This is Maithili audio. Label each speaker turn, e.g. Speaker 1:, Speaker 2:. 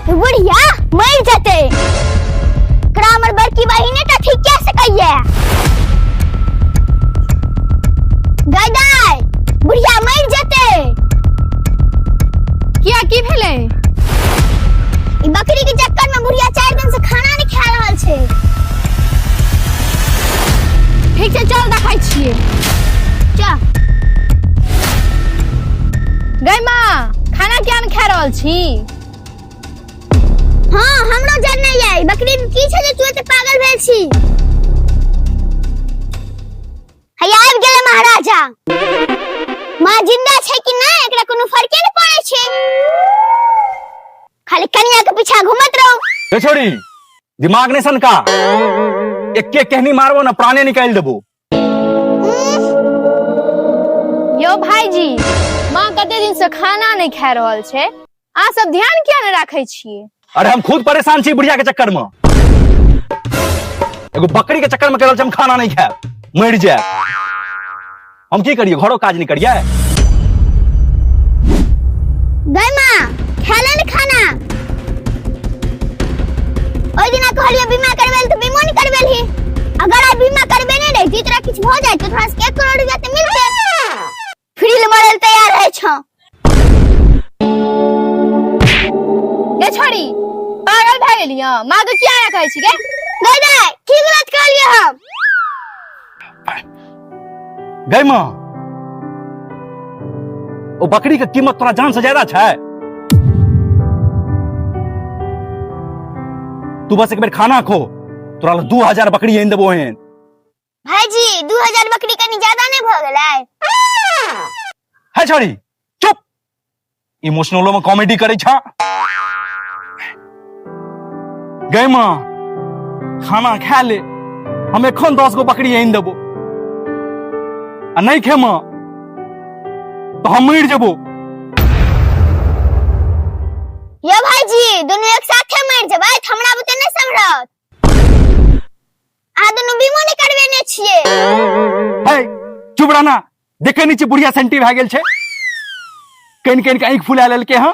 Speaker 1: बुढ़िया मरि जेतै। एकरा हमर बड़की बहिने टा ठीक कए सकैया। गै दाइ, बुढ़िया मरि जेतै।
Speaker 2: किया, की भेलै?
Speaker 1: ई बकरी के चक्कर में बुढ़िया 4 दिन से खाना नहीं खा रहल छै।
Speaker 2: ठीक छै, चल देखै छियै।
Speaker 1: चल।
Speaker 2: गै माँ, खाना किया नहि खा रहल छी?
Speaker 1: हाँ, हमरो जानना है बकरी में की छै जे तू एते पागल भेल छी। हैया आबि गेलै महाराजा। माँ जिंदा छै कि नहि एकरा कोनो फर्के नहि पड़ै छै, खाली कनिया के पीछा घूमत रहू।
Speaker 3: रे छोड़ी, दिमाग नहीं सनका, एके कहनी मारबो ना प्राणे निकाल देबो।
Speaker 2: यो भाईजी, माँ कते दिन से खाना नहीं खा रहल छै, अहाँ सब ध्यान किया नहीं राखै छियै?
Speaker 3: अरे हम खुद परेशान छी बुढ़िया के चक्कर में, एगो बकरी के चक्कर में करल छी हम खाना नहीं खायब, मरि जायब। हम की करिए, घरो काज नहीं करिए?
Speaker 1: गै माँ, खेले ने खाना। ओहि दिना कहलियै बीमा करबे तऽ बीमो नहीं करबेलही। अगर आइ बीमा करबे नहीं रहिती तोरा किछु भऽ जाइत तऽ तोरा सबके 1 करोड़ रुपया तऽ मिलते। फ्री ले मरल तैयार रहै छौ।
Speaker 2: गे छोड़ी, पागल भए गेली हँ? माँ के किया एना कहै छी गे?
Speaker 1: गै दाइ, की गलत कहलियै हम?
Speaker 3: गै माँ, ओ बकरी के कीमत तोरा जान से ज्यादा छै। तू बस एक बेर खाना खो, तोरा लए 2000 बकरी आनि देबो एहन।
Speaker 1: भाईजी, 2000 बकरी कनी ज्यादा नहीं भऽ गेलै?
Speaker 3: है छोड़ी, चुप, इमोशनलो में कॉमेडी करै छा। गै माँ, खाना खा ले, हम एखन 10 गो बकरी आनि देबो, आ नहीं खेमा तो हम मरि जेबो।
Speaker 1: यो भाईजी, दुनू एक साथे मरि जेबै तऽ हमरा बुते नहि सम्हरत। अहाँ दुनू बीमो नहि करबेने छियै।
Speaker 3: है चुप रहना, देखे नहीं छी बुढ़िया सेंटी भए गेल छै, कनि कनि के आँखि फुला लेलकै हँ।